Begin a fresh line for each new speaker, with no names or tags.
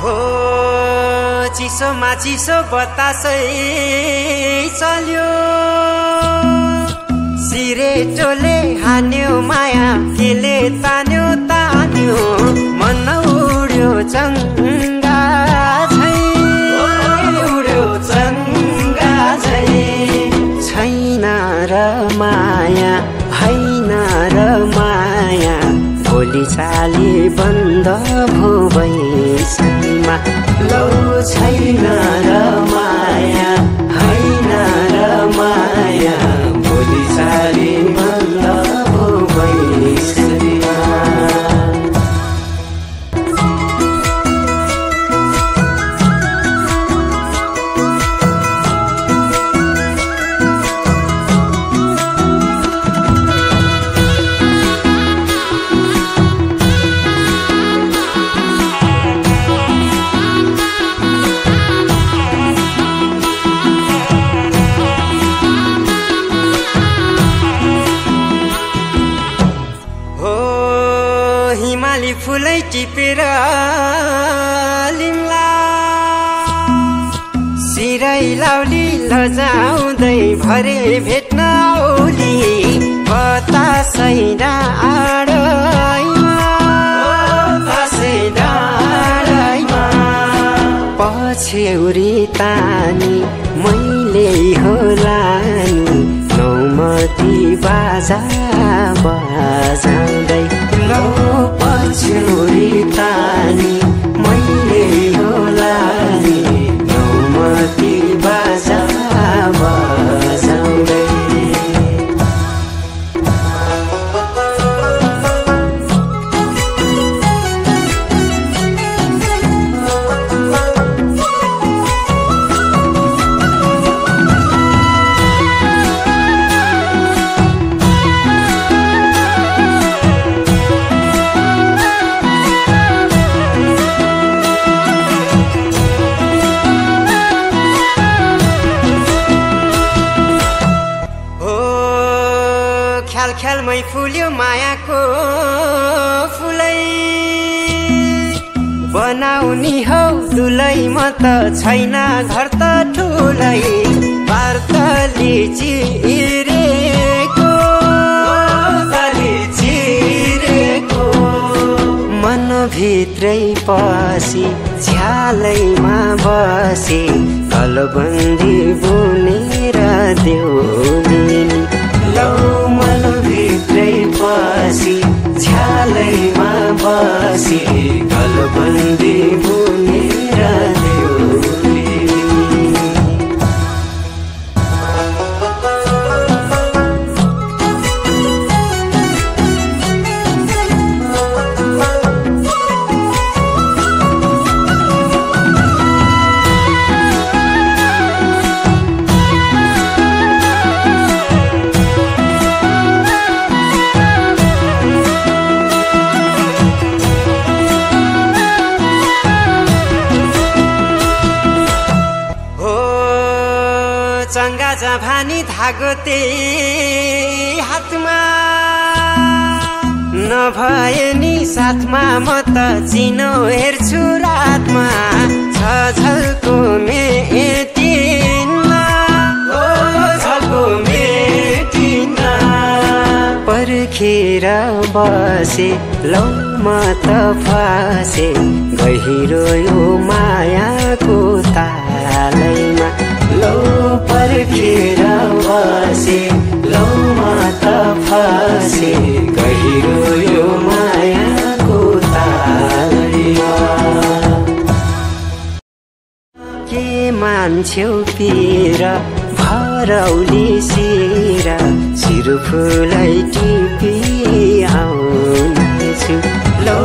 हो चिसोमा चिसो बतासै चल्यो सिरेटोले हान्यो माया केले तान्यो तान्यो मन उड्यो चङ्गा झै उड्यो चङ्गा झै छैन र माया हैन र माया भोलि चाली बन्द भो बैसैमा लौ छैन र माया हैन र माया भोलि चाली बन्द भो बैसैमा फुलै टिपेर लिम्ला सिरै लाउली लजाउँदै भरे भेट्न औली बतासै डाँडैमा पछ्यौरी तानी मैले होला नि नौमती बाजा बजाउँदै लौ पछ्यौरी तानी मैले होला नि नौमती बाजा बजाउँदै ख्यालमै फुल्यो मायाको फुलै बनाउनी हौ दुलै म त छैन घर त ठुलै पार्तली चिरेको मनभित्रै पसी झ्यालैमा बसी कलबन्दी बुनेर देउनी लौ मनभित्रै पसी झ्यालैमा बसी कलबन्दी बुनेर देउली चङ्गा जभानी धागो त्यही हातमा नभए नि साथमा म त चिनो हेर्छु रातमा छ झल्को मेटिना ओ झल्को मेटिना पर्खेर बसे लौ म त फसे गहिरो यो मायाको तालैमा लौ पर्खेर बसे लौ म त फसे गहिरो यो मायाको तालैमा के मान्छेउ पिर भरौली सिर फुलै टिपी आउनेछु लौ